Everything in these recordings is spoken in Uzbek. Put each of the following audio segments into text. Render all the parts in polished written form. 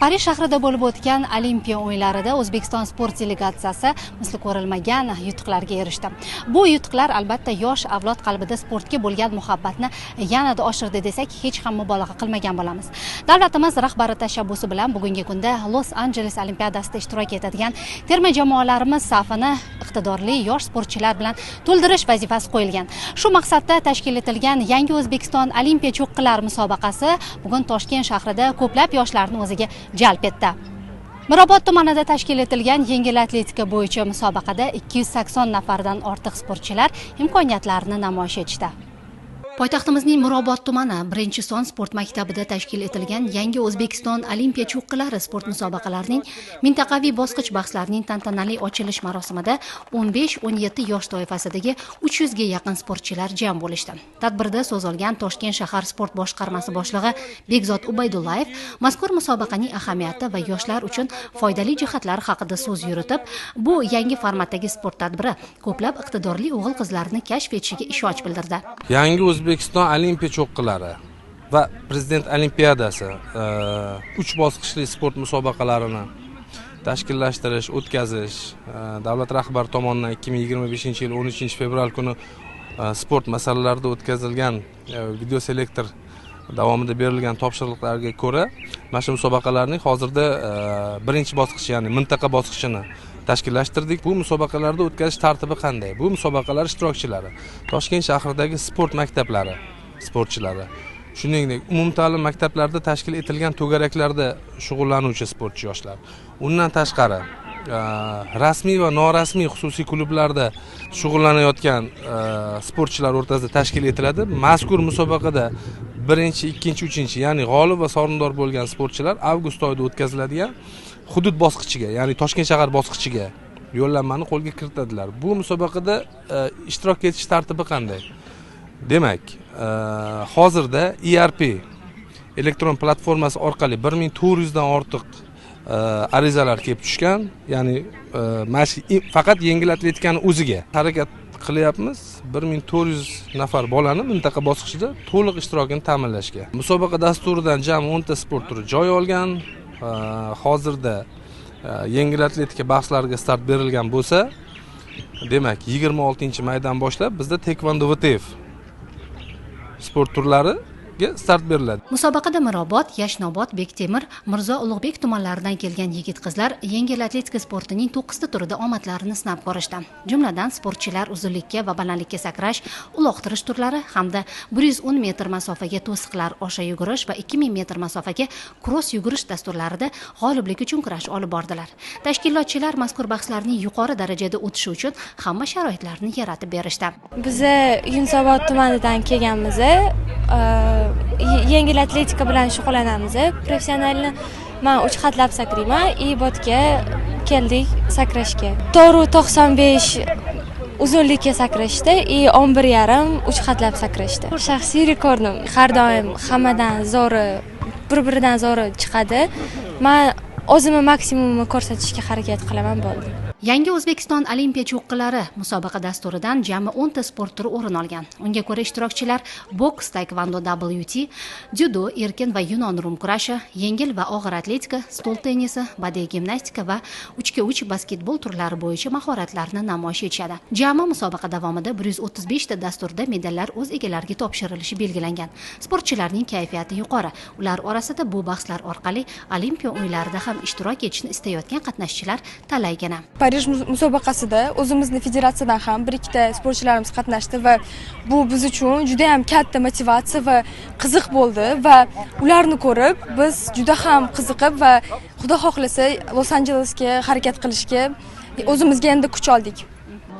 Parij shahrida bo'lib o'tgan Olimpiya o'yinlarida O'zbekiston sport delegatsiyasi misli ko'rilmagan yutuqlarga erishdi. Bu yutuqlar albatta yosh avlod qalbida sportga bo'lgan muhabbatni yanada oshirdi desak, hech ham mubolag'a qilmagan bo'lamiz. Davlatimiz rahbari tashabbusi bilan bugungi kunda Los-Anjeles Olimpiadasida ishtirok etadigan terma jamoalarimiz safini iqtidorli yosh sportchilar bilan to'ldirish vazifasi qo'yilgan. Shu maqsadda tashkil etilgan Yangi O'zbekiston Olimpiya cho'qqilari musobaqasi bugun Toshkent shahrida ko'plab yoshlarni o'ziga jalb etdi. Mirobod tumanida tashkil etilgan yengil atletika bo'yicha musobaqada 280 nafardan ortiq sportchilar imkoniyatlarini namoyish etishdi. Poytaxtimizning Mirobod tumani 1-son sport maktabida tashkil etilgan Yangi O'zbekiston Olimpiya cho'qqilari sport musobaqalarining mintaqaviy bosqich bahslarining tantanali ochilish marosimida 15-17 yosh toifasidagi 300 ga yaqin sportchilar jam bo'lishdi. Tadbirda so'z olgan Toshkent shahar sport boshqarmasi boshlig'i Bekzod Ubaydullayev mazkur musobaqaning ahamiyati va yoshlar uchun foydali jihatlari haqida so'z yuritib, bu yangi formatdagi sport tadbiri ko'plab iqtidorli o'g'il-qizlarni kashf etishiga ishonch bildirdi. Yangi O'zbekiston Olimpiya cho'qqilari va Prezident Olimpiadasi 3 bosqichli sport musobaqalarini tashkillashtirish, o'tkazish davlat rahbari tomonidan 2025-yil 13-fevral kuni sport masalalarida o'tkazilgan videoselektor davomida berilgan topshiriqlarga ko'ra mana shu musobaqalarning hozirda birinchi bosqichi, ya'ni mintaqa bosqichini tashkillashtirdik. Bu musobaqalarda o'tkazish tartibi qanday? Bu musobaqalar ishtirokchilari Toshkent shahridagi sport maktablari sportchilari, shuningdek umumta'lim maktablarida tashkil etilgan to'garaklarda shug'ullanuvchi sportchi yoshlar, undan tashqari rasmiy va norasmiy xususiy klublarda shug'ullanayotgan sportchilar o'rtasida tashkil etiladi. Mazkur musobaqada birinchi, ikkinchi, uchinchi, ya'ni g'olib va sovrindor bo'lgan sportchilar avgust oyida o'tkaziladigan hudud bosqichiga, ya'ni Toshkent shahar bosqichiga yo'llanmani qo'lga kiritadilar. Bu musobaqada ishtirok etish tartibi qanday? Demak, hozirda ERP elektron platformasi orqali 1400 dan ortiq arizalar kelib tushgan, ya'ni mana shu faqat yengil atletikani o'ziga harakat qilyapmiz 1400 nafar bolani mintaqa bosqichida to'liq ishtirokini ta'minlashga. Musobaqa dasturidan jami 10 ta sport turi joy olgan. Hozirda yengil atletika bahslariga start berilgan bo'lsa, demak 26-maydan boshlab bizda taekvondo VTF sport turlari start beriladi. Musobaqada Mirobod, Yashnobod, Bektemir, Mirzo Ulug'bek tumanlaridan kelgan yigit-qizlar yengil atletika sportining 9 ta turida omadlarini sinab ko'rishdi. Jumladan, sportchilar uzunlikka va balandlikka sakrash, uloqtirish turlari hamda 110 metr masofaga to'siqlar osha yugurish va 2000 metr masofaga kross yugurish dasturlarida g'oliblik uchun kurash olib bordilar. Tashkilotchilar mazkur bahslarning yuqori darajada o'tishi uchun hamma sharoitlarni yaratib berishdi. Biz Yunusobod tumanidan kelganmiz. Yengil atletika bilan shug'ullanamiz. Professionalni men 3 hatlab sakrayman. Ibotga keldik sakrashga. 4.95 uzunlikka sakrashdi, 11.5 3 hatlab sakrashdi. Shaxsiy rekordim har doim hammadan zo'ri, bir-biridan zo'ri chiqadi. Men o'zimni maksimumni ko'rsatishga harakat qilaman, bo'ldi. Yangi O'zbekiston Olimpiya cho'qqilari musobaqa dasturidan jami 10 ta sport turi o'rin olgan. Unga ko'ra ishtirokchilar boks, taekvondo WT, dzyudo, erkin va yunon-rum kurashi, yengil va og'ir atletika, stol tennisi, badiiy gimnastika va 3x3 basketbol turlari bo'yicha mahoratlarini namoyish etishadi. Jami musobaqa davomida 135 ta dasturda medallar o'z egalariga topshirilishi belgilangan. Sportchilarning kayfiyati yuqori. Ular orasida bu bahslar orqali Olimpiya o'yinlarida ham ishtirok etishni istayotgan qatnashchilar talaygina. Parij musobaqasida o'zimizni federatsiyadan ham bir ikkita sportchilarimiz qatnashdi va bu biz uchun juda ham katta motivatsiya va qiziq bo'ldi va ularni ko'rib biz juda ham qiziqib va Xudo xohlasa Los-Anjelesga harakat qilishga o'zimizga endi kuch oldik.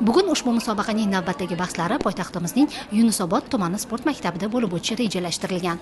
Bugun ushbu musobaqaning navbatdagi bahslari poytaxtimizning Yunusobod tumani sport maktabida bo'lib o'tishi rejalashtirilgan.